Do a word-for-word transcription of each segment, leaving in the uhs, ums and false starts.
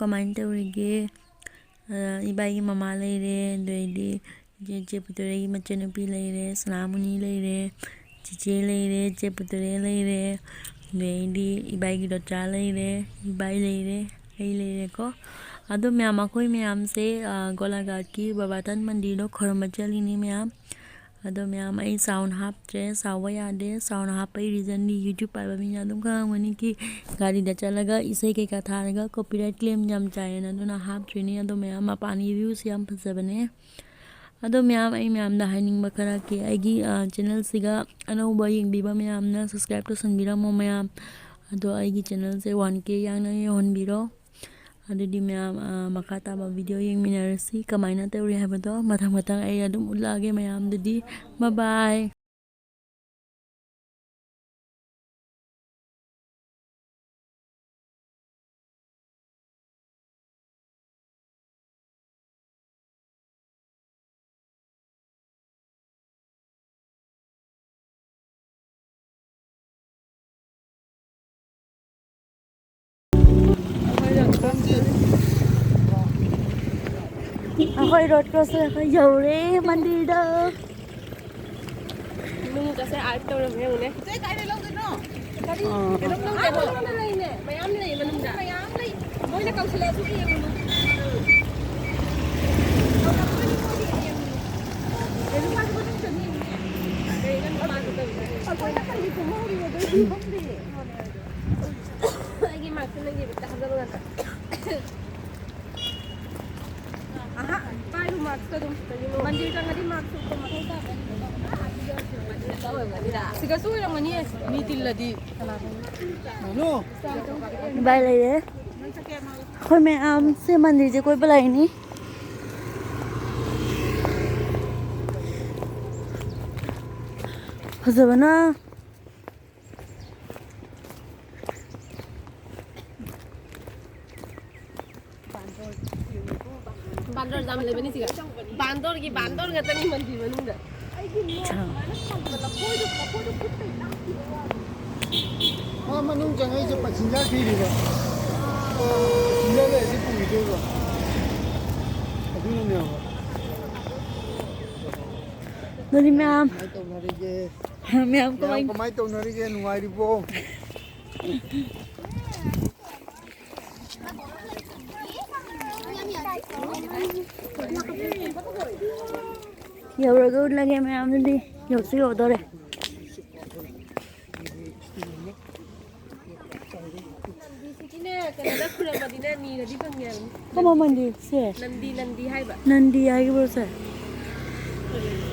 ꯀꯃꯥꯏꯅ ꯇꯧꯔꯤꯒꯦ? ꯑ, ꯏꯕꯥꯏꯒꯤ ꯃꯃꯥ ꯂꯩꯔꯦ, ꯑꯗꯩꯗꯤ ꯏꯆꯦ, ꯏꯆꯦ ꯄꯨꯇꯨꯔꯦꯒꯤ ꯃꯆꯟꯅꯨꯄꯤ ꯂꯩꯔꯦ, ꯁꯅꯥꯃꯨꯅꯤ ꯂꯩꯔꯦ, ꯆꯤꯆꯦ ꯂꯩꯔꯦ, ꯏꯆꯦ ꯄꯨꯇꯨꯔꯦ ꯂꯩꯔꯦ, ꯑꯗꯩꯗꯤ ꯏꯕꯥꯏꯒꯤ ꯗꯣꯆꯥ ꯂꯩꯔꯦ, ꯏꯕꯥꯏ ꯂꯩꯔꯦ, ꯑꯩ ꯂꯩꯔꯦꯀꯣ꯫ ꯑꯗꯣ ꯃꯌꯥꯝ, ꯑꯩꯈꯣꯏ ꯃꯌꯥꯝꯁꯦ, ꯑ, ꯒꯣꯂꯥꯘꯥꯠꯀꯤ ꯕꯕꯥꯇꯟ ꯃꯟꯗꯤꯔꯗꯣ ꯈꯣꯏꯔꯝꯕ ꯆꯠꯂꯤꯅꯤ ꯃꯌꯥꯝ꯫ ꯑꯗꯣ ꯃꯌꯥꯝ, ꯑꯩ ꯁꯥꯎꯟ ꯍꯥꯞꯇ꯭ꯔꯦ, ꯁꯥꯎꯕ ꯌꯥꯗꯦ꯫ ꯁꯥꯎꯟ ꯍꯥꯞꯄꯒꯤ ꯔꯤꯖꯟꯗꯤ YouTube ꯄꯥꯏꯕ ꯃꯤꯅ ꯑꯗꯨꯝ ꯈꯪꯉꯝꯒꯅꯤ ꯀꯤ ꯒꯥꯔꯤꯗ ꯆꯠꯂꯒ ꯏꯁꯩ ꯀꯩꯀꯥ ꯊꯥꯔꯒ ꯀꯣꯄꯤꯔꯥꯏꯠ ꯀ꯭ꯂꯦꯝ ꯌꯥꯝ ꯆꯥꯏꯌꯦꯅ, ꯑꯗꯨꯅ ꯍꯥꯞꯇ꯭ꯔꯤꯅꯤ꯫ ꯑꯗꯣ ꯃꯌꯥꯝ, ꯃꯄꯥꯟꯒꯤ ꯚ꯭ꯌꯨꯁꯦ ꯌꯥꯝ ꯐꯖꯕꯅꯦ꯫ ꯑꯗꯣ ꯃꯌꯥꯝ, ꯑꯩ ꯃꯌꯥꯝꯗ ꯍꯥꯏꯅꯤꯡꯕ ꯈꯔ ꯀꯤ, ꯑꯩꯒꯤ, ꯑ, ꯆꯦꯅꯦꯜꯁꯤꯒ ꯑꯅꯧꯕ ꯌꯦꯡꯕꯤꯕ ꯃꯌꯥꯝꯅ ꯁꯕꯁꯀ꯭ꯔꯥꯏꯕ ꯇꯧꯁꯟꯕꯤꯔꯝꯃꯣ ꯃꯌꯥꯝ꯫ ꯑꯗꯣ ꯑꯩꯒꯤ ꯆꯦꯅꯦꯜꯁꯦ ꯋꯥꯟ ꯀꯦ ꯌꯥꯡꯅ ꯌꯧꯍꯟꯕꯤꯔꯣ꯫ ꯑꯗꯨꯗꯤ ꯃꯌꯥꯝ, ꯑ, ꯃꯈꯥ ꯇꯥꯕ ꯚꯤꯗꯤꯑꯣ ꯌꯦꯡꯃꯤꯟꯅꯔꯁꯤ꯫ ꯀꯃꯥꯏꯅ ꯇꯧꯔꯤ ꯍꯥꯏꯕꯗꯣ ꯃꯊꯪ ꯃꯊꯪ ꯑꯩ ꯑꯗꯨꯝ ꯎꯠꯂꯛꯑꯒꯦ ꯃꯌꯥꯝꯗꯨꯗꯤ꯫ ꯕꯥꯏ ꯕꯥꯏ꯫ ꯑꯩꯈꯣꯏ ꯔꯣꯗ ꯀ꯭ꯔꯣꯁ ꯑꯩꯈꯣꯏ ꯌꯧꯔꯦ ꯃꯟꯗꯤꯔꯗ꯫ ꯅꯨꯡꯒꯁꯦ ꯑꯥꯔꯠ ꯇꯧꯔꯝꯃꯦ ꯌꯦꯡꯉꯨꯅꯦ꯫ ꯆꯦ, ꯀꯥꯏꯗ ꯂꯧꯗꯣꯏꯅꯣ? ꯀꯔꯤ? ꯑꯥ꯫ ꯑꯗꯨꯝ ꯂꯧꯗꯣꯏꯅꯣ? ꯑꯥ, ꯃꯅꯨꯡꯗ ꯂꯩꯅꯦ꯫ ꯃꯌꯥꯝ ꯂꯩ ꯃꯅꯨꯡꯗ꯫ ꯃꯌꯥꯝ ꯂꯩ꯫ ꯃꯣꯏꯅ ꯀꯧꯁꯤꯜꯂꯛꯑꯁꯨ ꯌꯦꯡꯉꯨꯅꯨ꯫ ꯀꯩꯅꯣ ꯃꯥꯁꯨ ꯃꯅꯨꯡ ꯆꯪꯉꯤ꯫ ꯀꯩꯅꯣ ꯃꯥꯁꯨ ꯇꯧꯔꯤꯁꯦ? ꯑꯩꯈꯣꯏꯅ ꯀꯔꯤ ꯀꯨꯝꯍꯧꯔꯤꯅꯣ ꯑꯗꯨꯗꯤ ꯈꯪꯗꯦ꯫ ꯑꯩꯒꯤ ꯃꯥꯛꯁꯨ ꯅꯪꯒꯤ ꯕꯦꯛꯇ ꯍꯥꯞꯆꯜꯂꯨ ꯅꯠꯇ꯭ꯔꯥ? ꯑꯍꯥ, ꯄꯥꯏꯔꯨ ꯃꯥꯛꯁꯇꯣ ꯑꯗꯨꯝ꯫ ꯃꯟꯗꯤꯔ ꯆꯪꯉꯗꯤ ꯃꯥꯛꯁ ꯎꯞꯄ ꯃꯊꯧ ꯇꯥꯕꯅꯤ꯫ ꯁꯤꯗꯁꯨ ꯑꯣꯏꯔꯝꯒꯅꯤꯌꯦ꯫ ꯃꯤ ꯇꯤꯜꯂꯗꯤ ꯀꯅꯥ ꯈꯪꯅꯤ? ꯅꯨ꯫ ꯏꯕꯥꯏ ꯂꯩꯔꯦ꯫ ꯑꯩꯈꯣꯏ ꯃꯌꯥꯝꯁꯦ ꯃꯟꯗꯤꯔꯁꯦ ꯀꯣꯏꯕ ꯂꯥꯛꯏꯅꯤ꯫ ꯐꯖꯕꯅ꯫ ꯕꯥꯟꯗꯣꯔ ꯌꯥꯝ ꯂꯩꯕꯅꯤ ꯁꯤꯒ꯫ ꯕꯥꯟꯗꯣꯔꯒꯤ ꯕꯥꯟꯗꯣꯔ ꯉꯥꯛꯇꯅꯤ ꯃꯟꯗꯤꯔ ꯃꯅꯨꯡꯗ꯫ ꯑꯩꯒꯤ ꯅꯣꯠ ꯁꯨꯃꯥꯏꯅ ꯐꯪꯕ ꯂꯐꯣꯏꯗꯣ, ꯂꯐꯣꯏꯗꯣ ꯈꯨꯠꯇꯩ ꯂꯥꯛꯈꯤꯕ ꯋꯥꯅꯤ꯫ ꯃꯥ ꯃꯅꯨꯡ ꯆꯪꯉꯛꯏꯁꯦ ꯄꯟꯁꯤꯟ ꯌꯥꯈꯤꯔꯤꯕ꯫ ꯁꯤꯡꯒꯜꯗ ꯑꯩꯁꯦ ꯄꯨꯈꯤꯗꯣꯏꯕ꯫ ꯑꯗꯨꯅꯅꯦꯕ꯫ ꯑꯗꯨꯗꯤ ꯃꯌꯥꯝ, ꯀꯃꯥꯏꯅ ꯇꯧꯅꯔꯤꯒꯦ? ꯃꯌꯥꯝ ꯃꯌꯥꯝ ꯀꯃꯥꯏ ꯀꯃꯥꯏꯅ ꯇꯧꯅꯔꯤꯒꯦ? ꯅꯨꯡꯉꯥꯏꯔꯤꯕꯣ? ꯌꯧꯔꯒ ꯎꯠꯂꯒꯦ ꯃꯌꯥꯝꯗꯨꯗꯤ꯫ ꯌꯧꯁꯨ ꯌꯧꯗꯣꯔꯦ꯫ ꯅꯟꯗꯤꯁꯤꯗꯤꯅꯦ, ꯀꯩꯅꯣꯗ ꯈꯨꯔꯝꯃꯗꯤꯅꯦ, ꯅꯤꯔꯗꯤ ꯐꯪꯉꯦ ꯍꯥꯏꯕꯅꯤ꯫ ꯀꯃ ꯃꯟꯗꯤꯔꯁꯦ? ꯅꯟꯗꯤ, ꯅꯟꯗꯤ ꯍꯥꯏꯕ꯫ ꯅꯟꯗꯤ ꯍꯥꯏꯈꯤꯕ꯭ꯔꯣ ꯁꯦ?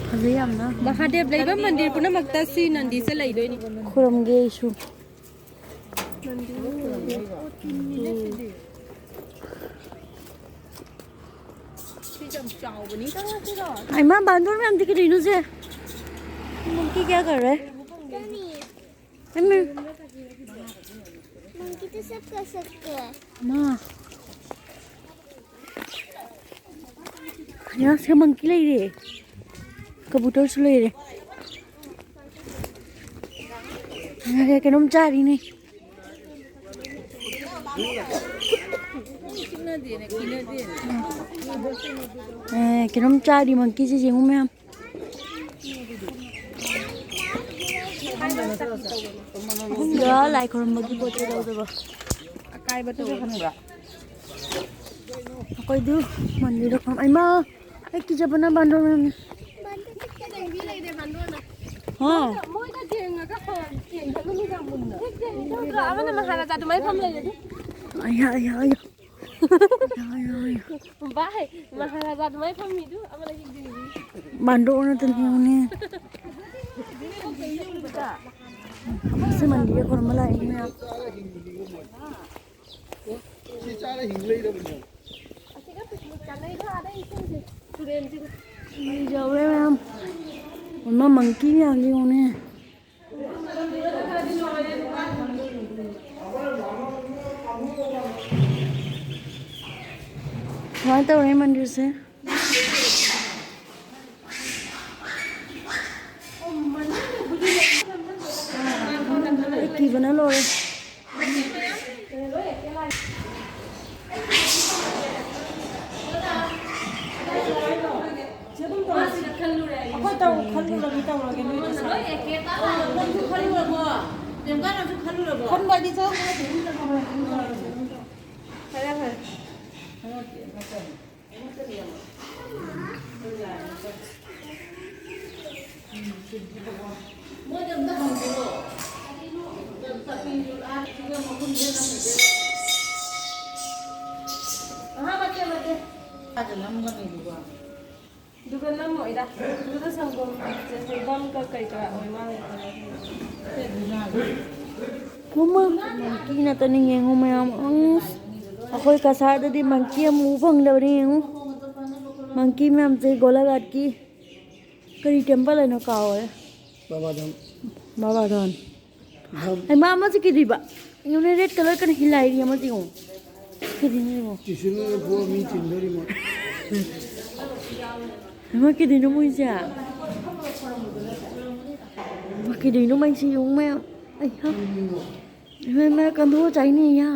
ꯐꯖꯩ ꯌꯥꯝꯅ꯫ ꯃꯍꯥꯗꯦꯕ ꯂꯩꯕ ꯃꯟꯗꯤꯔ ꯄꯨꯝꯅꯃꯛꯇ ꯁꯤ ꯅꯟꯗꯤꯁꯦ ꯂꯩꯗꯣꯏꯅꯤ꯫ ꯈꯨꯔꯝꯒꯦ ꯑꯩꯁꯨ꯫ ꯅꯟꯗꯤ꯫ ꯁꯤ ꯌꯥꯝ ꯆꯥꯎꯕꯅꯤ꯫ ꯍꯩꯃꯥ, ꯕꯥꯟꯗꯣꯟ ꯃꯌꯥꯝꯗꯤ ꯀꯔꯤꯅꯣ ꯁꯦ? ꯃꯣꯡꯀꯤ ꯀꯌꯥ ꯀꯔꯦ? ꯎꯕ ꯐꯪꯗꯦ꯫ ꯍꯩꯃꯥ꯫ ꯃꯣꯡꯀꯤ ꯇ ꯁꯕ ꯀ ꯁꯕ ꯀ꯫ ꯃꯥ꯫ ꯌꯥ, ꯁꯦ ꯃꯣꯡꯀꯤ ꯂꯩꯔꯦ꯫ ꯀꯕꯨꯇꯔꯁꯨ ꯂꯩꯔꯦ꯫ ꯉꯥꯏꯈꯣ, ꯀꯩꯅꯣꯝ ꯆꯥꯔꯤꯅꯦ꯫ ꯑꯦ, ꯀꯩꯅꯣꯝ ꯆꯥꯔꯤ ꯃꯣꯡꯀꯤꯁꯦ, ꯌꯦꯡꯉꯨ ꯃꯌꯥꯝ꯫ ꯑꯍꯨꯝꯗ ꯂꯥꯏ ꯈꯨꯔꯨꯝꯕꯒꯤ ꯄꯣꯠ ꯆꯩ ꯂꯧꯗꯕ꯫ ꯑꯀꯥꯏꯕ ꯇꯧꯕ ꯈꯪꯕ꯭ꯔꯥ? ꯑꯩꯈꯣꯏꯗꯨ ꯃꯟꯗꯤꯔꯗ ꯈꯨꯔꯨꯝ-, ꯏꯃꯥ! ꯑꯩ ꯀꯤꯖꯕꯅ ꯕꯥꯟꯗꯣꯟ ꯃꯌꯥꯝꯅ꯫ ꯍꯥ? ꯃꯣꯏꯗ ꯌꯦꯡꯉꯒ ꯍꯣꯏ ꯌꯦꯡꯒꯅꯨ ꯅꯨꯡꯗꯥꯡ ꯄꯨꯡꯗ꯫ ꯑꯃꯅ ꯃꯍꯥꯔꯥꯖꯥ ꯑꯗꯨꯃꯥꯏꯅ ꯐꯝ ꯂꯩꯔꯗꯤ꯫ ꯑꯌꯥ, ꯑꯌꯥ, ꯑꯌꯥ꯫ ꯑꯌꯥ, ꯑꯌꯥ, ꯑꯌꯥ꯫ ꯚꯥꯏ, ꯃꯍꯥꯔꯥꯖꯥ ꯑꯗꯨꯃꯥꯏꯅ ꯐꯝꯃꯤꯗꯨ ꯑꯃꯅ ꯌꯦꯡꯖꯩ꯫ ꯕꯥꯟꯗꯣꯟ ꯅꯠꯇꯅ ꯌꯦꯡꯉꯨꯅꯦ꯫ ꯁꯤ ꯃꯟꯗꯤꯔꯗ ꯈꯨꯔꯨꯝꯕ ꯂꯥꯛꯏ ꯃꯌꯥꯝ꯫ ꯁꯤ ꯆꯥꯔ ꯍꯤꯡ ꯂꯩꯔꯕꯅꯦ꯫ ꯑꯁꯤꯒ ꯄꯤꯛꯅꯤꯛ ꯆꯠꯅꯩꯗꯣ ꯑꯥꯗ ꯏꯁꯤꯡꯁꯦ, ꯇꯨꯔꯦꯟꯁꯤꯗ꯫ ꯌꯧꯔꯦ ꯃꯌꯥꯝ꯫ ꯃꯃꯥ ꯃꯪꯀꯤ ꯃꯌꯥꯝꯁꯦ ꯌꯦꯡꯉꯨꯅꯦ꯫ ꯁꯨꯃꯥꯏꯅ ꯇꯧꯔꯦ ꯃꯟꯗꯤꯔꯁꯦ꯫ ꯑꯩ ꯀꯤꯕꯅ ꯂꯣꯏꯔꯦ꯫ ꯇꯧ, ꯈꯜꯂꯨꯔꯒꯦ, ꯇꯧꯔꯒꯦ, ꯅꯣꯏ ꯄꯩꯁꯥ꯫ ꯅꯪꯁꯨ ꯈꯜꯂꯨꯔꯕꯣ? ꯄ꯭ꯔꯤꯌꯥꯡꯀꯥ, ꯅꯪꯁꯨ ꯈꯜꯂꯨꯔꯕꯣ? ꯈꯟꯕ ꯍꯥꯏꯗꯤ ꯆꯪꯉꯛꯄ ꯅꯠꯇꯦ, ꯌꯨꯝꯗ ꯈꯟꯕ ꯍꯥꯏꯗꯤ ꯌꯨꯝꯗ ꯈꯟꯕ ꯍꯥꯏꯗꯤ꯫ ꯐꯔꯦ, ꯐꯔꯦ꯫ ꯃꯣꯏꯗ ꯑꯝꯇ ꯍꯪꯕꯤꯔꯣ꯫ ꯆꯠꯄꯤꯁꯨ ꯑꯥ ꯁꯤꯒ ꯃꯈꯨꯟ ꯌꯦꯠ ꯑꯃ ꯂꯩꯖꯔꯦ꯫ ꯑꯍꯥ, ꯃꯇꯦꯛ, ꯃꯇꯦꯛ꯫ ꯑꯥꯗ ꯅꯝꯒꯅꯤꯗꯨꯒ꯫ ꯑꯗꯨꯒ ꯅꯝꯃꯣꯏꯗ꯫ ꯑꯗꯨꯗ ꯁꯪꯒꯣꯝ ꯆꯦꯆꯦ ꯕꯝꯒ ꯀꯩ ꯀꯔꯥ ꯑꯣꯏ ꯃꯥꯜꯂꯦ꯫ ꯃꯃꯥ, ꯃꯪꯀꯤ ꯅꯠꯇꯅ ꯌꯦꯡꯉꯨ ꯃꯌꯥꯝ꯫ ꯑꯁ, ꯑꯩꯈꯣꯏ ꯀꯁꯥꯔꯗꯗꯤ ꯃꯪꯀꯤ ꯑꯃ ꯎ ꯐꯪꯗꯕꯅꯤ ꯌꯦꯡꯉꯨ꯫ ꯃꯪꯀꯤ ꯃꯌꯥꯝꯁꯦ ꯒꯣꯂꯥꯘꯥꯠꯀꯤ ꯀꯔꯤ ꯇꯦꯝꯄꯜ ꯍꯥꯏꯅꯣ ꯀꯥꯎꯔꯦ꯫ ꯕꯥꯕꯥ ꯙꯝ꯫ ꯕꯥꯕꯥ ꯙꯝ꯫ ꯙꯝ꯫ ꯍꯩꯃꯥ, ꯑꯃꯁꯦ ꯀꯤꯗꯤꯕ꯫ ꯌꯦꯡꯉꯨꯅꯦ, red colour ꯀꯟꯅ ꯍꯤꯜꯂꯥꯏꯔꯤ ꯑꯃꯁꯦ ꯌꯦꯡꯉꯨ꯫ ꯀꯤꯗꯤꯅꯦ ꯌꯦꯡꯉꯨ꯫ ꯖꯤꯁꯨꯅ ꯐꯨꯕ ꯃꯤ ꯊꯤꯟꯗꯣꯔꯤ ꯃꯣꯏ꯫ ꯍꯩꯃꯥ, ꯀꯤꯗꯤꯅꯣ ꯃꯣꯏꯁꯦ꯫ ꯍꯩꯃꯥ, ꯀꯤꯗꯤꯅꯣ ꯃꯩꯁꯦ ꯌꯦꯡꯉꯨ ꯃꯌꯥꯝ꯫ ꯑꯩꯍꯥ꯫ ꯍꯩꯃꯥ, ꯍꯩꯃꯥ, ꯀꯟꯊꯣꯛꯑ ꯆꯥꯏꯅꯦ, ꯌꯥ꯫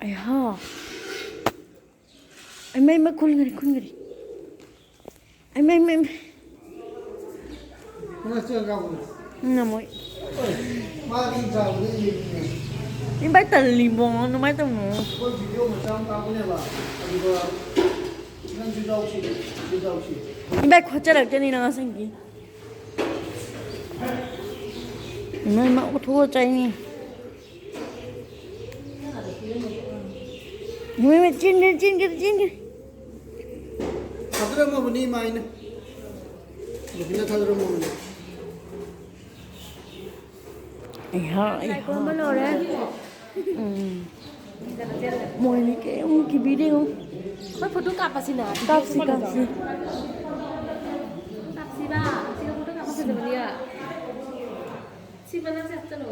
ꯑꯩꯍꯥ꯫ ꯑꯩꯃꯩ, ꯃꯩ ꯈꯨꯟꯒꯔꯤ, ꯈꯨꯟꯒꯔꯤ꯫ ꯑꯩꯃꯩ, ꯃꯩ, ꯃꯩ꯫ ꯉꯥ ꯆꯦꯡ ꯀꯥꯞꯄꯗꯣ꯫ ꯉꯝꯃꯣꯏ꯫ ꯃꯥꯒꯤ ꯆꯥꯕꯗ ꯌꯦꯡꯉꯤꯅꯦ꯫ ꯏꯕꯥꯏ ꯇꯜꯂꯤꯕꯣ, ꯑꯗꯨꯃꯥꯏꯅ ꯇꯧꯅꯣ꯫ ꯑꯩꯈꯣꯏ video ꯃꯆꯥ ꯑꯃ ꯀꯥꯞꯄꯅꯦꯕ, ꯑꯗꯨꯒ ꯅꯪꯁꯨ ꯌꯥꯎꯁꯤ, ꯅꯪꯁꯨ ꯌꯥꯎꯁꯤ꯫ ꯏꯕꯥꯏ ꯈꯣꯠꯆꯔꯛꯇꯅꯤ ꯅꯪ ꯑꯁꯦꯡꯀꯤ꯫ ꯏꯃꯥ, ꯏꯃꯥ, ꯎꯊꯣꯛꯑ ꯆꯥꯏꯅꯤ꯫ ꯃꯣꯏ, ꯃꯣꯏ, ꯆꯦꯟꯒ꯭ꯔꯦ, ꯆꯦꯟꯒ꯭ꯔꯦ, ꯆꯦꯟꯒ꯭ꯔꯦ꯫ ꯊꯥꯗꯔꯝꯃꯕꯅꯤ ꯏꯃꯥ ꯑꯩꯅ꯫ ꯕꯕꯤꯅ ꯊꯥꯗꯔꯝꯃꯕꯅꯤ꯫ ꯑꯩꯍꯥ, ꯑꯩꯍꯥ꯫ ꯂꯥꯏ ꯈꯨꯔꯨꯝꯕ ꯂꯣꯏꯔꯦ꯫ ꯎꯝ꯫ ꯃꯣꯏꯅꯤ ꯀꯩꯝ ꯀꯤꯕꯤꯗꯦꯉꯣ꯫ ꯑꯩꯈꯣꯏ photo ꯀꯥꯞꯄꯁꯤꯅ꯫ ꯀꯥꯞꯁꯤ, ꯀꯥꯞꯁꯤ꯫ ꯀꯥꯞꯁꯤꯕ꯫ ꯁꯤꯒ photo ꯀꯥꯞꯄ ꯐꯖꯕꯅꯤꯌꯦ꯫ ꯁꯤ ꯃꯅꯥꯛꯁꯦ ꯍꯥꯞꯆꯜꯂꯣ꯫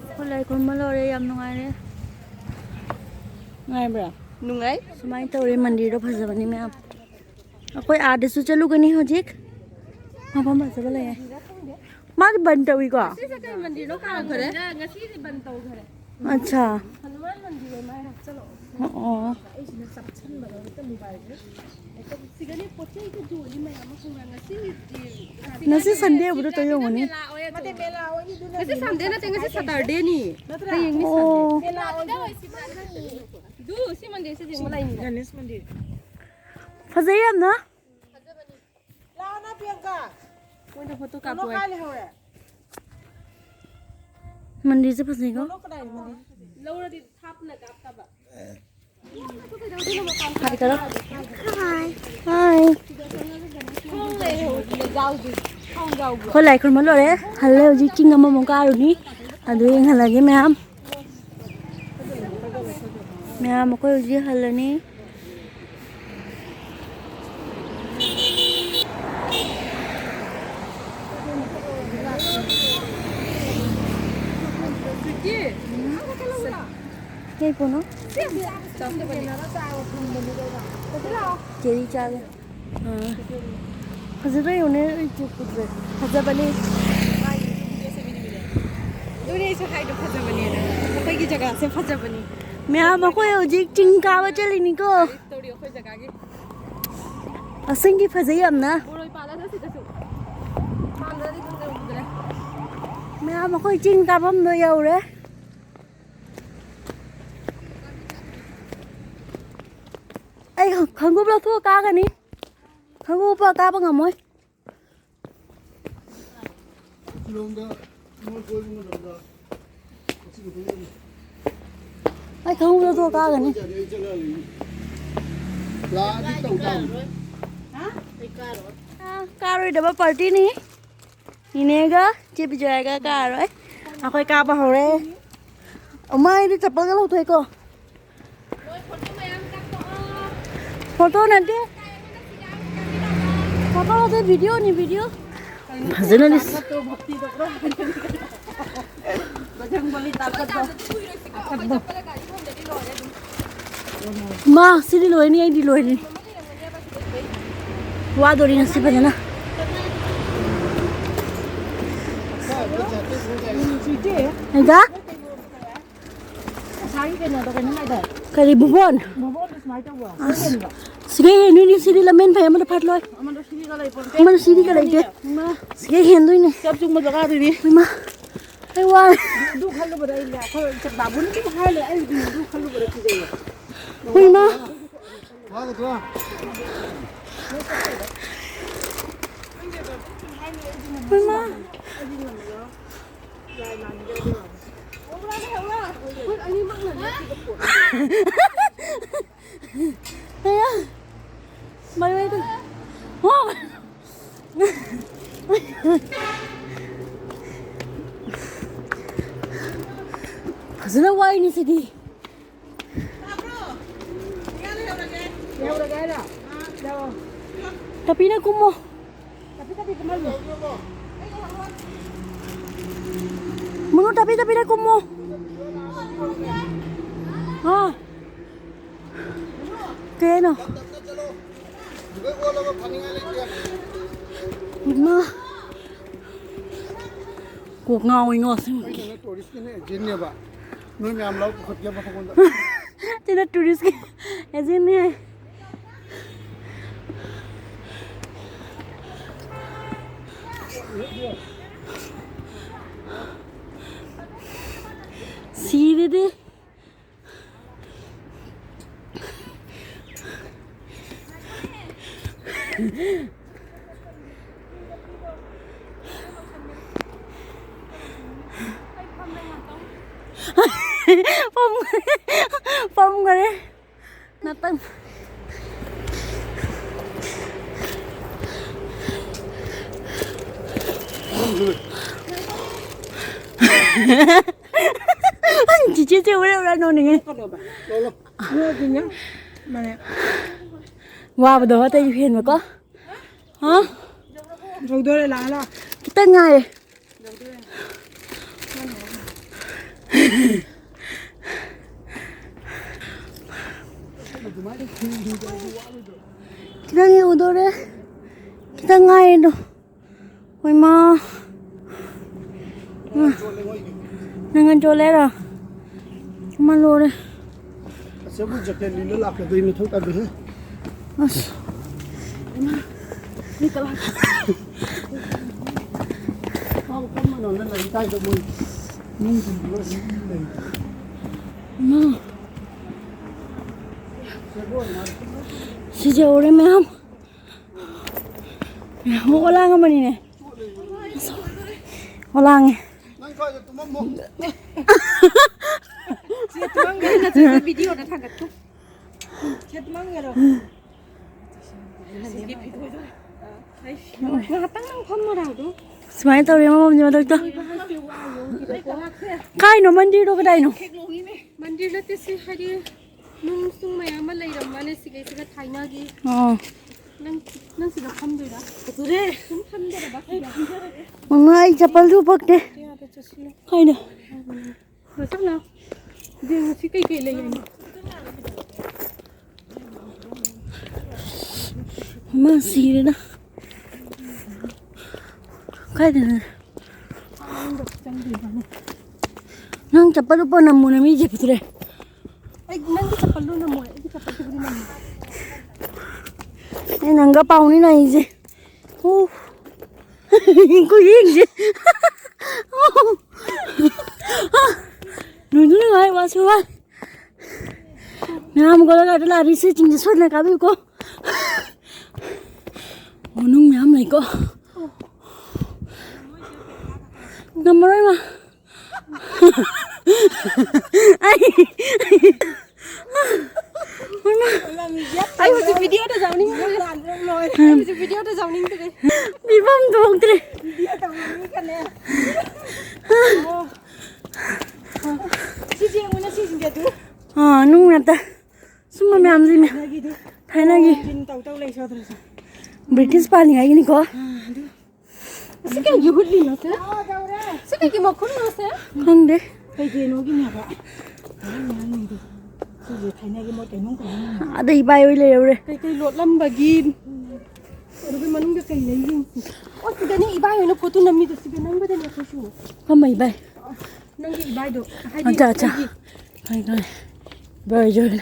ꯑꯩꯈꯣꯏ ꯂꯥꯏ ꯈꯨꯔꯨꯝꯕ ꯂꯣꯏꯔꯦ, ꯌꯥꯝ ꯅꯨꯡꯉꯥꯏꯔꯦ꯫ ꯅꯨꯡꯉꯥꯏꯕ꯭ꯔꯥ? ꯅꯨꯡꯉꯥꯏ꯫ ꯁꯨꯃꯥꯏꯅ ꯇꯧꯔꯦ, ꯃꯟꯗꯤꯔꯗꯣ ꯐꯖꯕꯅꯤ ꯃꯌꯥꯝ꯫ ꯑꯩꯈꯣꯏ ꯑꯥꯗꯁꯨ ꯆꯠꯂꯨꯒꯅꯤ ꯍꯧꯖꯤꯛ꯫ ꯃꯐꯝ ꯐꯖꯕ ꯂꯩꯌꯦ꯫ ꯃꯥꯗꯤ ꯕꯟ ꯇꯧꯏꯀꯣ? ꯁꯤꯁꯦ ꯀꯩ ꯃꯟꯗꯤꯔꯅꯣ ꯀꯥꯎꯈ꯭ꯔꯦ꯫ ꯉꯁꯤꯗꯤ ꯕꯟ ꯇꯧꯈ꯭ꯔꯦ꯫ ꯑꯠꯁꯥ꯫ ꯍꯅꯨꯃꯥꯟ ꯃꯟꯗꯤꯔ ꯑꯣꯏ ꯃꯥꯜꯂꯦ꯫ ꯆꯠꯂꯣ꯫ ꯑꯣ꯫ ꯑꯩꯁꯤꯅ ꯆꯞꯁꯟꯕꯗꯣ ꯍꯦꯛꯇ ꯃꯣꯕꯥꯏꯜꯁꯦ꯫ ꯍꯦꯛꯇ ꯁꯤꯗꯅꯦ ꯄꯣꯠ ꯆꯩꯒ ꯌꯣꯜꯂꯤ ꯃꯌꯥꯝ ꯑꯃ ꯈꯪꯕ꯭ꯔꯥ? ꯉꯁꯤ ꯉꯁꯤ ꯁꯟꯗꯦ ꯑꯣꯏꯕꯗꯣ ꯇꯧ ꯌꯦꯡꯉꯨꯅꯦ꯫ ꯃꯦꯂꯥ ꯑꯣꯏ꯫ ꯅꯠꯇꯦ, ꯃꯦꯂꯥ ꯑꯣꯏꯅꯤ, ꯑꯗꯨꯅ ꯉꯁꯤ ꯁꯟꯗꯦ ꯅꯠꯇꯦ, ꯉꯁꯤ ꯁꯇꯔꯗꯦꯅꯤ꯫ ꯅꯠꯇ꯭ꯔꯥ? ꯍꯌꯦꯡꯅꯤ ꯑꯣ꯫ ꯁꯟꯗꯦ꯫ ꯃꯦꯂꯥ ꯑꯣꯏꯗꯣꯏꯅꯦ꯫ ꯑꯗꯨ ꯁꯤ ꯃꯟꯗꯤꯔꯁꯦ ꯌꯦꯡꯕ ꯂꯥꯛꯏꯅꯦ꯫ ꯒꯅꯦꯁ ꯃꯟꯗꯤꯔ꯫ ꯐꯖꯩ ꯌꯥꯝꯅ꯫ ꯂꯥꯛꯑꯣꯅ ꯄ꯭ꯔꯤꯌꯥꯡꯀꯥ꯫ ꯃꯣꯏꯗ ꯐꯣꯇꯣ ꯀꯥꯞꯄꯣ ꯍꯥꯏ꯫ ꯀꯥꯏ ꯂꯩꯍꯧꯔꯦ? ꯃꯟꯗꯤꯔꯁꯦ ꯐꯖꯩꯀꯣ꯫ ꯂꯧꯔꯗꯤ ꯊꯥꯞꯅ ꯀꯥꯞꯇꯕ꯫ ꯍꯥꯏ ꯇꯧꯔꯣ꯫ ꯍꯥꯏ꯫ ꯍꯥꯏ꯫ ꯑꯩꯈꯣꯏ ꯂꯥꯏ ꯈꯨꯔꯨꯝꯕ ꯂꯣꯏꯔꯦ꯫ ꯍꯜꯂꯦ ꯍꯧꯖꯤꯛ ꯆꯤꯡ ꯑꯃꯃꯨꯛ ꯀꯥꯔꯨꯅꯤ꯫ ꯑꯗꯨ ꯌꯦꯡꯍꯜꯂꯒꯦ ꯃꯌꯥꯝ꯫ ꯃꯌꯥꯝ ꯑꯩꯈꯣꯏ ꯍꯧꯖꯤꯛ ꯍꯜꯂꯅꯤ꯫ ꯀꯩ ꯄꯣꯠꯅꯣ? ꯆꯦꯔꯤ ꯆꯥꯒꯦ꯫ ꯑꯥ꯫ ꯐꯖꯗ꯭ꯔꯥ ꯌꯦꯡꯉꯨꯅꯦ, ꯑꯩ ꯆꯨ ꯀꯨꯗ꯭ꯔꯦ꯫ ꯐꯖꯕꯅꯦ꯫ ꯑꯗꯨꯅꯦ ꯑꯩꯁꯨ ꯍꯥꯏꯗꯣ ꯐꯖꯕꯅꯦꯅ꯫ ꯑꯩꯈꯣꯏꯒꯤ ꯖꯒꯥꯁꯦ ꯐꯖꯕꯅꯤ꯫ ꯃꯌꯥꯝ ꯑꯩꯈꯣꯏ ꯍꯧꯖꯤꯛ ꯆꯤꯡ ꯀꯥꯕ ꯆꯠꯂꯤꯅꯤꯀꯣ꯫ ꯇꯧꯔꯤ ꯑꯩꯈꯣꯏ ꯖꯒꯥꯒꯤ꯫ ꯑꯁꯦꯡꯒꯤ ꯐꯖꯩ ꯌꯥꯝꯅ꯫ ꯕꯣꯔꯣꯏ ꯄꯥꯜꯂꯗ꯭ꯔꯥ ꯁꯤꯗꯁꯨ? ꯄꯥꯟꯗ꯭ꯔꯗꯤ ꯈꯪꯗꯦ, ꯎꯗ꯭ꯔꯦ꯫ ꯃꯌꯥꯝ ꯑꯩꯈꯣꯏ ꯆꯤꯡ ꯀꯥꯐꯝꯗꯣ ꯌꯧꯔꯦ꯫ ꯑꯩ ꯈꯣꯡꯎꯞ ꯂꯧꯊꯣꯛꯑ ꯀꯥꯒꯅꯤ꯫ ꯈꯣꯡꯎꯞ ꯎꯞꯄ ꯀꯥꯕ ꯉꯝꯃꯣꯏ꯫ ꯁꯤꯂꯣꯡꯗ ꯃꯣꯏ ꯀꯣꯏꯕ ꯃꯇꯝꯗ ꯑꯩ ꯈꯣꯡꯎꯞ ꯂꯧꯊꯣꯛꯑ ꯀꯥꯒꯅꯤ꯫ ꯂꯥꯛꯑꯗꯤ ꯇꯧ ꯇꯥꯕꯅꯤ꯫ ꯑꯥ, ꯀꯥꯔꯣꯏꯗꯕ ꯄꯥꯔꯇꯤꯅꯤ꯫ ꯏꯅꯦꯒ ꯆꯦ ꯕꯤꯖꯌꯥꯒ ꯀꯥꯔꯣꯏ꯫ ꯑꯩꯈꯣꯏ ꯀꯥꯕ ꯍꯧꯔꯦ꯫ ꯑꯃ ꯑꯩꯗꯤ ꯆꯄꯜꯒ ꯂꯧꯊꯣꯛꯑꯦꯀꯣ꯫ ꯐꯣꯇꯣ ꯅꯠꯇꯦ꯫ ꯐꯣꯇꯣ ꯅꯠꯇꯦ, ꯚꯤꯗꯤꯑꯣꯅꯤ, ꯚꯤꯗꯤꯑꯣ꯫ ꯐꯖꯅ ꯂꯤꯁ-, ꯃꯥ ꯁꯤꯗꯤ ꯂꯣꯏꯅꯤ, ꯑꯩꯗꯤ ꯂꯣꯏꯔꯦ꯫ ꯋꯥꯗꯣꯔꯤ ꯉꯁꯤ ꯐꯖꯅ꯫ ꯍꯦꯟꯖꯥ? ꯉꯁꯥꯏꯒꯤ ꯀꯩꯅꯣꯗꯣ ꯀꯩꯅꯣ ꯍꯥꯏꯗꯥꯏ? ꯀꯔꯤ ꯕꯨꯕꯣꯟ? ꯕꯨꯕꯣꯟꯗꯣ ꯁꯨꯃꯥꯏꯅ ꯇꯧꯕ꯭ꯔꯣ? ꯑꯁ, ꯁꯤꯒꯩ ꯍꯦꯟꯗꯣꯏꯅꯤ, ꯁꯤꯗꯤ ꯂꯃꯦꯟ ꯐꯩ, ꯑꯃꯗ ꯐꯥꯠꯂꯣꯏ꯫ ꯑꯃꯗ ꯁꯤꯗꯤꯒ ꯂꯩꯄꯣꯟꯇꯦ꯫ ꯑꯃꯗ ꯁꯤꯗꯤꯒ ꯂꯩꯇꯦ꯫ ꯏꯃꯥ꯫ ꯁꯤꯒꯩ ꯍꯦꯟꯗꯣꯏꯅꯤ꯫ ꯆꯞ ꯆꯨꯝꯕ ꯖꯒꯥꯗꯨꯅꯤ꯫ ꯏꯃꯥ꯫ ꯑꯩ ꯋꯥꯔꯦ꯫ ꯑꯗꯨ ꯈꯜꯂꯨꯕꯗ ꯑꯩ ꯂꯥꯛ-, ꯑꯩꯈꯣꯏ ꯕꯥꯕꯨꯅ ꯑꯗꯨꯝ ꯍꯥꯏ ꯂꯩ, ꯑꯩ ꯑꯗꯨ ꯈꯜꯂꯨꯕꯗ ꯀꯤꯖꯩꯌꯦ꯫ ꯍꯣꯏ, ꯏꯃꯥ꯫ ꯍꯣꯏ, ꯏꯃꯥ꯫ ꯑꯌꯥ! ꯃꯥꯏ, ꯃꯥꯏ, ꯃꯥꯏ꯫ ꯍꯣ! ꯐꯖꯅ ꯋꯥꯏꯅꯦ ꯁꯤꯗꯤ꯫ ꯇꯥꯕ꯭ꯔꯣ? ꯀꯌꯥ ꯂꯩꯍꯧꯔꯒꯦ? ꯂꯩꯍꯧꯔꯒꯦ ꯍꯥꯏꯔꯣ? ꯑꯥ꯫ ꯂꯧꯔꯣ꯫ ꯇꯥꯄꯤꯅ ꯀꯨꯝꯃꯣ꯫ ꯇꯥꯄꯤ, ꯇꯥꯄꯤ ꯀꯨꯝꯍꯜꯂꯨ꯫ ꯃꯨꯅꯨ, ꯇꯥꯄꯤ, ꯇꯥꯄꯤꯅ ꯀꯨꯝꯃꯣ꯫ ꯍꯥ? ꯀꯩ ꯍꯥꯏꯅꯣ? ꯏꯃꯥ꯫ ꯀꯣꯛ ꯉꯥꯎꯋꯤꯉꯣ ꯑꯁꯦꯡꯕꯒꯤ꯫ ꯑꯩꯅ ꯇꯨꯔꯤꯁꯀꯤꯅꯦ ꯑꯦꯖꯦꯟꯅꯦꯕ꯫ ꯅꯣꯏ ꯃꯌꯥꯝ ꯂꯧ ꯄꯨꯈꯠꯀꯦ ꯃꯊꯛꯂꯣꯝꯗ꯫ ꯁꯤꯅ ꯇꯨꯔꯤꯁꯀꯤ ꯑꯦꯖꯦꯟꯅꯦ ꯍꯥꯏ꯫ ꯁꯤꯔꯦꯗꯤ꯫ ꯄꯝ-, ꯄꯝꯈꯔꯦ꯫ ꯉꯥꯛꯇꯪ꯫ ꯆꯤꯆꯦ ꯆꯦ ꯎꯔꯦ ꯎꯔꯦ ꯅꯣꯡꯅꯤꯡꯉꯦ꯫ ꯋꯥꯕꯗꯣ ꯑꯇꯩ ꯍꯦꯟꯕꯀꯣ꯫ ꯍꯥ? ꯌꯧꯗꯣꯔꯦ, ꯂꯥꯛꯑꯣ, ꯂꯥꯛꯑꯣ꯫ ꯈꯤꯇꯪ ꯉꯥꯏꯔꯦ꯫ ꯈꯤꯇꯪ ꯌꯧꯗꯣꯔꯦ꯫ ꯈꯤꯇꯪ ꯉꯥꯏꯔꯦ ꯑꯗꯣ꯫ ꯍꯣꯏꯃꯥ꯫ ꯅꯪ ꯉꯟ ꯆꯣꯜꯂꯦ ꯍꯥꯏꯔꯣ? ꯃꯃꯜ ꯂꯣꯏꯔꯦ꯫ ꯑꯁꯤꯕꯨ ꯖꯦꯀꯦꯠ ꯂꯤꯠꯂ ꯂꯥꯛꯀꯗꯣꯏ ꯃꯊꯧ ꯇꯥꯗꯦꯍꯦ꯫ ꯑꯁ꯫ ꯃꯥꯕꯨ ꯀꯔꯝꯕꯅꯣꯅ ꯂꯩ ꯀꯥꯏꯗ ꯃꯣꯏ ꯏꯃꯨꯡꯁꯤꯡꯗꯨꯒ ꯑꯗꯨꯝ ꯂꯩ꯫ ꯏꯃꯥ꯫ ꯁꯤꯁꯦ ꯍꯧꯔꯦ ꯃꯌꯥꯝ꯫ ꯃꯌꯥꯝ ꯑꯣꯂꯥꯡ ꯑꯃꯅꯤꯅꯦ꯫ ꯑꯣꯂꯥꯡꯉꯦ꯫ ꯅꯪ ꯁ꯭ꯋꯥꯏꯗ ꯇꯨꯝꯃꯝꯃꯣ꯫ ꯁꯤꯗ ꯇꯨꯝꯃꯝꯒꯦ, ꯅꯠꯇ꯭ꯔꯒ ꯚꯤꯗꯤꯑꯣꯗ ꯊꯥꯒꯠꯀꯣ꯫ ꯁꯤꯗ ꯇꯨꯝꯃꯝꯒꯦꯔꯣ? ꯉꯥꯏꯍꯥꯛꯇꯪ ꯅꯪ ꯐꯝꯃꯣꯔꯥ ꯑꯗꯨ? ꯁꯨꯃꯥꯏꯅ ꯇꯧꯔꯦ ꯃꯃꯝꯁꯦ ꯃꯊꯛꯇ꯫ ꯀꯥꯏꯅꯣ ꯃꯟꯗꯤꯔꯗꯣ ꯀꯗꯥꯏꯅꯣ? ꯃꯟꯗꯤꯔ ꯅꯠꯇꯦ ꯁꯤ, ꯍꯥꯏꯗꯤ ꯅꯨꯡ ꯁꯨꯡ ꯃꯌꯥꯝ ꯑꯃ ꯂꯩꯔꯝꯕꯅꯦ ꯁꯤꯒꯩꯁꯤꯒ ꯊꯥꯏꯅꯒꯤ꯫ ꯑꯣ꯫ ꯅꯪ, ꯅꯪ ꯁꯤꯗ ꯐꯝꯗꯣꯏꯔꯥ? ꯁꯨꯝ ꯐꯝꯗꯣꯏꯔꯕ ꯁꯤꯗ? ꯃꯉꯥ ꯑꯩ ꯆꯄꯜꯁꯨ ꯄꯛꯇꯦ꯫ ꯌꯥꯗ ꯆꯠꯁꯤꯜꯂꯣ꯫ ꯀꯥꯏꯗ? ꯆꯠꯂꯣ꯫ ꯌꯦꯡꯉꯨ ꯁꯤ ꯀꯩꯀꯩ ꯂꯩ ꯍꯥꯏꯅꯣ? ꯃꯥ ꯁꯤꯔꯦꯗ꯫ ꯀꯥꯏꯗꯅꯣ? ꯅꯪ ꯆꯠꯄꯗꯨ ꯄꯣ ꯅꯝꯃꯨꯅꯦ ꯃꯤ ꯆꯠꯄꯗꯨꯔꯦ꯫ ꯑꯩ ꯅꯪꯒꯤ ꯆꯄꯜꯗꯨ ꯅꯝꯃꯣꯏ, ꯑꯩꯒꯤ ꯆꯄꯜꯗꯨꯕꯨꯗꯤ ꯅꯝꯃꯣ꯫ ꯑꯩ ꯅꯪꯒ ꯄꯥꯎꯅꯤ ꯅꯥꯏꯁꯦ꯫ ꯑꯣ꯫ ꯀꯨꯌꯦꯡꯁꯦ꯫ ꯑꯣ꯫ ꯅꯨꯡꯁꯨ ꯅꯨꯡꯉꯥꯏ, ꯋꯥꯁꯨ ꯋꯥꯏ꯫ ꯃꯌꯥꯝ ꯒꯣꯂꯥ ꯒꯥꯔꯗꯦꯟ ꯂꯥꯛꯑꯗꯤ ꯁꯤ ꯆꯤꯡꯁꯦ ꯁꯣꯏꯗꯅ ꯀꯥꯕꯤꯌꯨꯀꯣ꯫ ꯑꯣ, ꯅꯨꯡ ꯃꯌꯥꯝ ꯂꯩꯀꯣ꯫ ꯉꯝꯃꯔꯣꯏ ꯃꯥ꯫ ꯑꯩ, ꯑꯩ ꯍꯧꯖꯤꯛ ꯚꯤꯗꯤꯑꯣꯗ ꯌꯥꯎꯅꯤꯡꯗ꯭ꯔꯦ꯫ ꯑꯩ ꯍꯧꯖꯤꯛ ꯚꯤꯗꯤꯑꯣꯗ ꯌꯥꯎꯅꯤꯡꯗ꯭ꯔꯦ꯫ ꯐꯤꯕꯝ ꯊꯣꯛꯇ꯭ꯔꯦ꯫ ꯁꯤꯁꯦ ꯌꯦꯡꯉꯨꯅꯦ, ꯁꯤꯁꯤꯡꯁꯦ ꯑꯗꯨ꯫ ꯑꯥ, ꯅꯨꯡ ꯉꯥꯛꯇ꯫ ꯁꯨꯝꯕ ꯃꯌꯥꯝꯁꯤꯅꯦ꯫ ꯊꯥꯏꯅꯒꯤꯗꯨ꯫ ꯊꯥꯏꯅꯒꯤ꯫ ꯇꯧ ꯇꯧ ꯂꯩ ꯁꯣꯗ꯭ꯔꯁꯨ꯫ ꯕ꯭ꯔꯤꯇꯤꯁ ꯄꯥꯜꯂꯤꯉꯩꯒꯤꯅꯤꯀꯣ꯫ ꯑꯥ, ꯑꯗꯨ꯫ ꯑꯁꯤ ꯀꯩꯒꯤ ꯍꯨꯠꯂꯤꯅꯣ ꯁꯦ? ꯁꯤ ꯀꯩꯒꯤ ꯃꯈꯨꯟꯅꯣ ꯁꯦ? ꯈꯪꯗꯦ꯫ ꯀꯩꯒꯤꯅꯣꯒꯤꯅꯦꯕ꯫ ꯉꯔꯥꯡ ꯉꯔꯥꯡ ꯅꯨꯡꯗꯤꯟ ꯁꯤꯁꯦ ꯊꯥꯏꯅꯒꯤ ꯃꯣꯏ ꯀꯩꯅꯣꯝ ꯀꯩꯅꯣꯝ ꯑꯗ ꯏꯕꯥꯏ ꯍꯣꯏ ꯂꯩꯔꯧꯔꯦ꯫ ꯀꯩꯀꯩ ꯂꯣꯠꯂꯝꯕꯒꯤ꯫ ꯑꯗꯨꯒ ꯃꯅꯨꯡꯗ ꯀꯩ ꯂꯩ ꯌꯦꯡꯁꯤ꯫ ꯑꯣ, ꯁꯤꯗꯅꯦ ꯏꯕꯥꯏ꯫ ꯏꯕꯥꯏ ꯑꯣꯏꯅ ꯐꯣꯇꯣ ꯅꯝꯃꯤꯗꯣ ꯁꯤꯒ ꯅꯝꯕꯗꯅꯦ ꯑꯩꯈꯣꯏꯁꯨ꯫ ꯀꯃ ꯏꯕꯥꯏ? ꯅꯪꯒꯤ ꯏꯕꯥꯏꯗꯣ, ꯍꯥꯏꯗꯤ ꯑꯠꯆꯥ, ꯑꯠꯆꯥ꯫ ꯑꯩꯒꯤ ꯈꯪꯉꯦ, ꯈꯪꯉꯦ꯫ ꯏꯕꯥꯏ ꯑꯣꯏꯖꯔꯦ꯫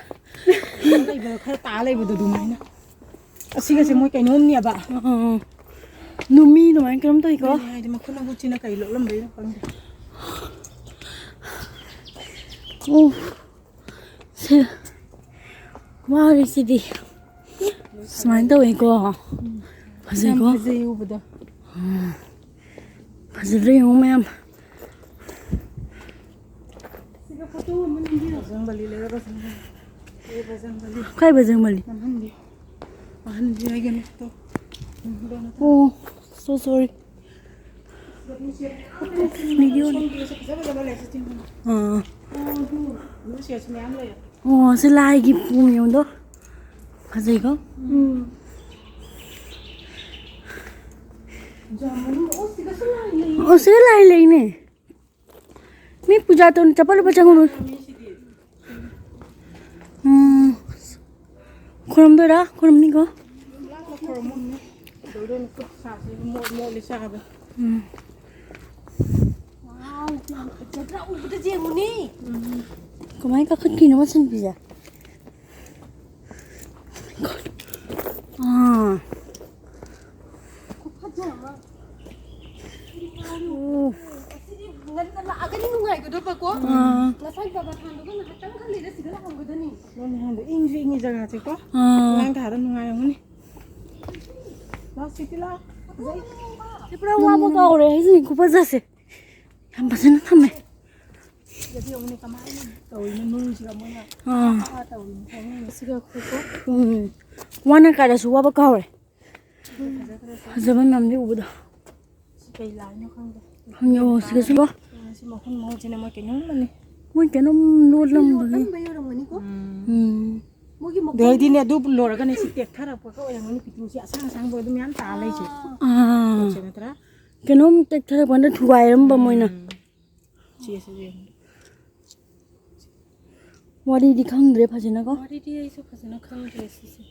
ꯂꯩꯕꯗꯣ ꯈꯔ ꯇꯥ ꯂꯩꯕꯗꯣ ꯑꯗꯨꯃꯥꯏꯅ꯫ ꯑꯁꯤꯒꯁꯦ ꯃꯣꯏ ꯀꯩꯅꯣꯝꯅꯦꯕ꯫ ꯑꯥ, ꯑꯥ꯫ ꯅꯨꯃꯤ ꯑꯗꯨꯃꯥꯏꯅ ꯀꯩꯅꯣꯝ ꯇꯧꯏꯀꯣ꯫ ꯑꯗꯨꯅꯦ ꯍꯥꯏꯗꯤ ꯃꯈꯨꯠ ꯃꯈꯨꯠꯁꯤꯅ ꯀꯩ ꯂꯣꯠꯂꯝꯕꯩꯅꯣ ꯈꯪꯗꯦ꯫ ꯑꯣ꯫ ꯁꯦ꯫ ꯋꯥꯔꯤꯁꯤꯗꯤ꯫ ꯁꯨꯃꯥꯏꯅ ꯇꯧꯋꯦꯀꯣ꯫ ꯐꯖꯩꯀꯣ꯫ ꯌꯥꯝ ꯐꯖꯩ ꯎꯕꯗ꯫ ꯎꯝ꯫ ꯐꯖꯗ꯭ꯔꯥ ꯌꯦꯡꯉꯨ ꯃꯌꯥꯝ꯫ ꯁꯤꯒ ꯐꯣꯇꯣ ꯑꯃ ꯅꯝꯕꯤꯌꯣ꯫ ꯕꯖꯔꯪꯕꯂꯤ ꯂꯩꯔꯣ, ꯕꯖꯔꯪꯕꯂꯤ꯫ ꯑꯦ, ꯕꯖꯔꯪꯕꯂꯤ꯫ ꯀꯥꯏ ꯕꯖꯔꯪꯕꯂꯤ? ꯅꯝꯍꯟꯕꯤꯌꯨ꯫ ꯅꯝꯍꯟꯕꯤꯌꯨ ꯍꯥꯏꯒꯅꯨ ꯐꯣꯇꯣ꯫ ꯎꯝ, ꯑꯗꯣ ꯅꯠꯇ꯭ꯔꯣ? Oh, so sorry. ꯁꯤꯗ ꯃꯤꯁꯦ ꯌꯥꯝ ꯂꯩ, ꯁꯤ ꯃꯤꯗꯤ ꯑꯣꯟ- ꯁꯣꯝꯒꯤꯁꯦ ꯐꯖ ꯐꯖꯕ ꯂꯩ, ꯁꯤ ꯆꯤꯡꯈꯣꯡ꯫ ꯑꯥ꯫ ꯑꯣ, ꯑꯗꯨ ꯕ꯭ꯂꯨ ꯁꯦꯠꯁꯨ ꯃꯌꯥꯝ ꯂꯩ꯫ ꯑꯣ, ꯁꯤ ꯂꯥꯏꯒꯤ ꯄꯨ ꯃꯌꯥꯝꯗꯣ꯫ ꯐꯖꯩꯀꯣ? ꯎꯝ꯫ ꯖꯥꯃꯨꯟ, ꯑꯣ, ꯁꯤꯗꯁꯨ ꯂꯥꯏ ꯂꯩ꯫ ꯑꯣ, ꯁꯤꯗ ꯂꯥꯏ ꯂꯩꯅꯦ꯫ ꯃꯤ ꯄꯨꯖꯥ ꯇꯧꯅ ꯆꯠꯄ ꯂꯨꯄꯥ ꯆꯪꯉꯝꯃꯣꯏ꯫ ꯎꯝ꯫ ꯈꯨꯔꯨꯝꯗꯣꯏꯔꯥ? ꯈꯨꯔꯨꯝꯅꯤꯀꯣ? ꯂꯥꯞꯅ ꯈꯨꯔꯨꯝꯃꯝꯅꯤ꯫ ꯀꯩꯗꯧꯗꯣꯏꯅꯣ? ꯈꯨꯠ ꯁꯥꯁꯤꯁꯨ ꯃꯣꯠ ꯃꯣꯠꯂꯤ ꯆꯥꯕ꯫ ꯎꯝ꯫ ꯋꯥꯎ, ꯌꯥꯝ ꯐꯖꯗ꯭ꯔꯥ? ꯎꯕꯗ ꯌꯦꯡꯉꯨꯅꯦ꯫ ꯎꯝ꯫ ꯀꯃꯥꯏ ꯀꯥꯈꯠꯈꯤꯅꯣ ꯃꯆꯟꯕꯤꯁꯦ? ꯑꯥ꯫ ꯈꯨꯐꯖ ꯑꯃ꯫ ꯑꯣ꯫ ꯑꯁꯤꯗꯤ ꯉꯟꯅ ꯂꯥꯛꯑꯒꯗꯤ ꯅꯨꯡꯉꯥꯏꯒꯗꯕꯀꯣ꯫ ꯑꯥ꯫ ꯉꯁꯥꯏ ꯕꯕꯥ ꯊꯥꯟꯕꯒ ꯉꯥꯏꯍꯥꯛꯇꯪ ꯈꯜꯂꯤꯗ ꯁꯤꯗ ꯂꯥꯛꯑꯝꯒꯗꯅꯤ꯫ ꯅꯪ ꯅꯍꯥꯟꯗꯣ ꯏꯪꯁꯨ ꯏꯪꯉꯤ ꯖꯒꯥꯁꯦꯀꯣ꯫ ꯑꯥ꯫ ꯑꯉꯥꯡ ꯊꯥꯗ ꯅꯨꯡꯉꯥꯏꯔꯝꯒꯅꯤ꯫ ꯂꯥꯛꯑꯣ, ꯁꯤꯗꯤ ꯂꯥꯛꯑꯣ꯫ ꯐꯖꯩ꯫ ꯁꯤ ꯄꯨꯔꯥ ꯋꯥꯕ ꯀꯥꯎꯔꯦ ꯍꯥꯏꯁꯤꯅꯤ ꯈꯨꯐꯖꯁꯦ꯫ ꯌꯥꯝ ꯐꯖꯅ ꯊꯝꯃꯦ꯫ ꯁꯤꯗꯗꯤ ꯌꯦꯡꯉꯨꯅꯦ ꯀꯃꯥꯏꯅ ꯇꯧꯔꯤꯅꯣ ꯅꯨꯡꯁꯤꯒ ꯃꯣꯏꯅ ꯑꯥ꯫ ꯑꯥ ꯇꯧꯔꯤꯅꯣ ꯈꯪꯉꯨꯅꯦ꯫ ꯁꯤꯒ ꯑꯩꯈꯣꯏꯀꯣ꯫ ꯎꯝ꯫ ꯋꯥꯅ ꯀꯥꯏꯗꯁꯨ ꯋꯥꯕ ꯀꯥꯎꯔꯦ꯫ ꯐꯖꯕ ꯃꯌꯥꯝꯗꯤ ꯎꯕꯗꯣ꯫ ꯁꯤ ꯀꯩ ꯂꯥꯏꯅꯣ ꯈꯪꯗꯦ꯫ ꯈꯪꯗꯦ, ꯑꯣ, ꯁꯤꯗꯁꯨ ꯀꯣ꯫ ꯑꯥ, ꯁꯤ ꯃꯈꯨꯟ ꯃꯈꯨꯟꯁꯤꯅ ꯃꯣꯏ ꯀꯩꯅꯣꯝꯃꯅꯤ꯫ ꯃꯣꯏ ꯀꯩꯅꯣꯝ ꯂꯣꯠꯂꯝꯕꯒꯤ꯫ ꯂꯣꯠꯂꯝꯕ ꯌꯧꯔꯝꯒꯅꯤꯀꯣ꯫ ꯎꯝ꯫ ꯎꯝ꯫ ꯃꯣꯏꯒꯤ ꯃꯈꯣꯡ ꯑꯗꯩꯗꯤꯅꯦ, ꯑꯗꯨ ꯂꯣꯏꯔꯒꯅꯦ, ꯁꯤ ꯇꯦꯛꯊꯔꯛꯄꯒ ꯑꯣꯏꯔꯝꯒꯅꯤ, ꯄꯤꯇꯨꯁꯤ ꯑꯁꯥꯡ ꯑꯁꯥꯡꯕ ꯑꯗꯨꯝ ꯃꯌꯥꯝ ꯇꯥ ꯂꯩꯁꯦ꯫ ꯑꯥ꯫ ꯇꯧꯁꯦ ꯅꯠꯇ꯭ꯔꯥ? ꯀꯩꯅꯣꯝ ꯇꯦꯛꯊꯔꯛꯄ ꯀꯥꯟꯗ ꯊꯨꯒꯥꯏꯔꯝꯕ ꯃꯣꯏꯅ꯫ ꯎꯝ꯫ ꯁꯤ, ꯁꯤ ꯌꯦꯡꯉꯨ꯫ ꯋꯥꯔꯤꯗꯤ ꯈꯪꯗ꯭ꯔꯦ ꯐꯖꯅꯀꯣ꯫ ꯋꯥꯔꯤꯗꯤ ꯑꯩꯁꯨ ꯐꯖꯅ ꯈꯪꯗ꯭ꯔꯦ ꯁꯤꯁꯦ꯫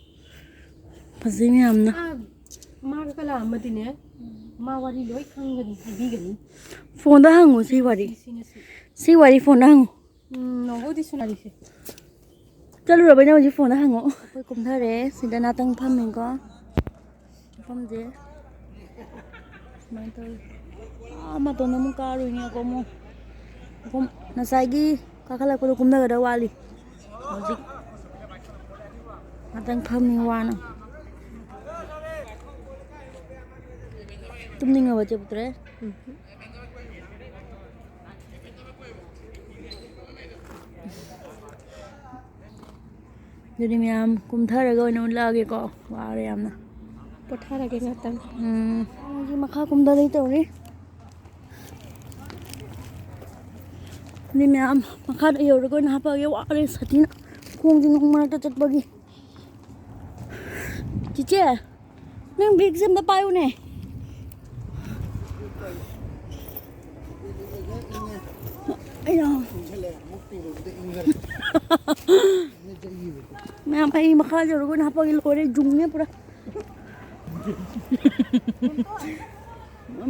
ꯐꯖꯩ ꯃꯌꯥꯝꯅ꯫ ꯑꯥ, ꯃꯥꯒ ꯀꯂꯥ ꯑꯃꯗꯤꯅꯦ, ꯃꯥ ꯋꯥꯔꯤ ꯂꯣꯏ ꯈꯪꯒꯅꯤ, ꯍꯥꯏꯕꯤꯒꯅꯤ꯫ ꯐꯣꯟꯗ ꯍꯪꯉꯨ ꯁꯤ ꯋꯥꯔꯤ꯫ ꯁꯤꯅ ꯁꯤ꯫ ꯁꯤ ꯋꯥꯔꯤ ꯐꯣꯟꯗ ꯍꯪꯉꯨ꯫ ꯎꯝ, ꯅꯣꯡꯕꯨꯗꯤ ꯁꯨꯅꯔꯤꯁꯦ꯫ ꯆꯠꯂꯨꯔꯕꯩꯅ ꯍꯧꯖꯤꯛ ꯐꯣꯟꯗ ꯍꯪꯉꯣ꯫ ꯑꯩꯈꯣꯏ ꯀꯨꯝꯊꯔꯦ꯫ ꯁꯤꯗ ꯉꯥꯛꯇꯪ ꯐꯝꯃꯤꯀꯣ꯫ ꯃꯐꯝꯁꯦ ꯁꯨꯃꯥꯏꯅ ꯇꯧꯋꯤ꯫ ꯑꯥ, ꯃꯇꯣꯟꯗ ꯑꯃꯨꯛ ꯀꯥꯔꯨꯏꯅꯦꯀꯣ ꯑꯃꯨꯛ꯫ ꯃꯐꯝ ꯉꯁꯥꯏꯒꯤ ꯀꯥꯈꯠꯂꯛꯄꯗꯣ ꯀꯨꯝꯊꯒꯗꯕ ꯋꯥꯠꯂꯤ꯫ ꯍꯧꯖꯤꯛ ꯉꯥꯛꯇꯪ ꯐꯝꯃꯤ ꯋꯥꯅ꯫ ꯇꯨꯝꯅꯤꯡꯉꯕ ꯆꯦ ꯄꯨꯇ꯭ꯔꯦ? ꯑꯗꯨꯗꯤ ꯃꯌꯥꯝ ꯀꯨꯝꯊꯔꯒ ꯑꯣꯏꯅ ꯎꯠꯂꯛꯑꯒꯦꯀꯣ꯫ ꯋꯥꯔꯦ ꯌꯥꯝꯅ꯫ ꯄꯣꯊꯥꯔꯒꯦ ꯉꯥꯛꯇꯪ꯫ ꯎꯝ꯫ ꯍꯧꯖꯤꯛ ꯃꯈꯥ ꯀꯨꯝꯊꯗꯣꯏ ꯇꯧꯔꯤ꯫ ꯑꯗꯨꯗꯤ ꯃꯌꯥꯝ ꯃꯈꯥꯗ ꯌꯧꯔꯒ ꯑꯣꯏꯅ ꯍꯥꯄꯛꯑꯒꯦ꯫ ꯋꯥꯔꯦ ꯁꯥꯊꯤꯅ꯫ ꯈꯣꯡꯁꯦ ꯅꯨꯡ ꯃꯔꯛꯇ ꯆꯠꯄꯒꯤ꯫ ꯆꯤꯆꯦ, ꯅꯪ ꯕꯦꯒꯁꯦ ꯑꯝꯇ ꯄꯥꯏꯌꯨꯅꯦ꯫ ꯑꯩꯅ ꯃꯌꯥꯝ ꯑꯩ ꯃꯈꯥ ꯌꯧꯔꯒ ꯑꯣꯏꯅ ꯍꯥꯄꯛꯑꯒꯦ꯫ ꯂꯣꯏꯔꯦ, ꯖꯨꯡꯅꯦ ꯄꯨꯔꯥ꯫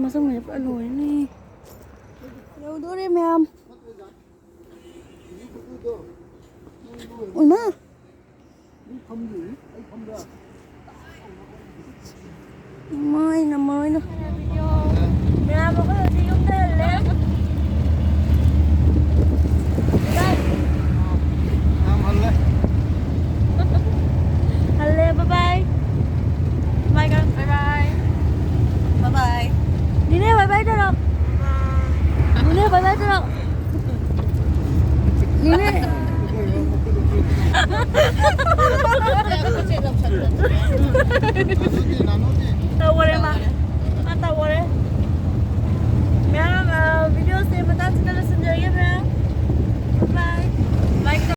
ꯃꯁꯝꯒꯁꯦ ꯄꯨꯔꯥ ꯂꯣꯏꯔꯦꯅꯦ꯫ ꯌꯧꯗꯣꯔꯦ ꯃꯌꯥꯝ꯫ ꯎꯏꯃꯥ! ꯃꯣꯏꯅ, ꯃꯣꯏꯅ꯫ ꯃꯌꯥꯝ ꯑꯩꯈꯣꯏ ꯍꯧꯖꯤꯛ ꯌꯨꯝꯗ ꯍꯜꯂꯦ꯫ ꯌꯥꯝ ꯍꯜꯂꯦ꯫ ꯍꯜꯂꯦ, bye bye꯫ Bye, guys. Bye bye. Bye bye. ꯅꯤꯅꯦ, bye bye ꯇꯧꯔꯣ꯫ ꯅꯤꯅꯦ, bye bye ꯇꯧꯔꯣ꯫ ꯅꯤꯅꯦ꯫ ꯇꯧꯈꯔꯦ ꯃꯥ꯫ ꯃꯥ ꯇꯧꯈꯔꯦ꯫ ꯃꯌꯥꯝ, ꯑ, videoꯁꯦ ꯃꯇꯥꯡꯁꯤꯗ ꯂꯣꯏꯁꯤꯟꯖꯔꯒꯦ, ꯃꯌꯥꯝ꯫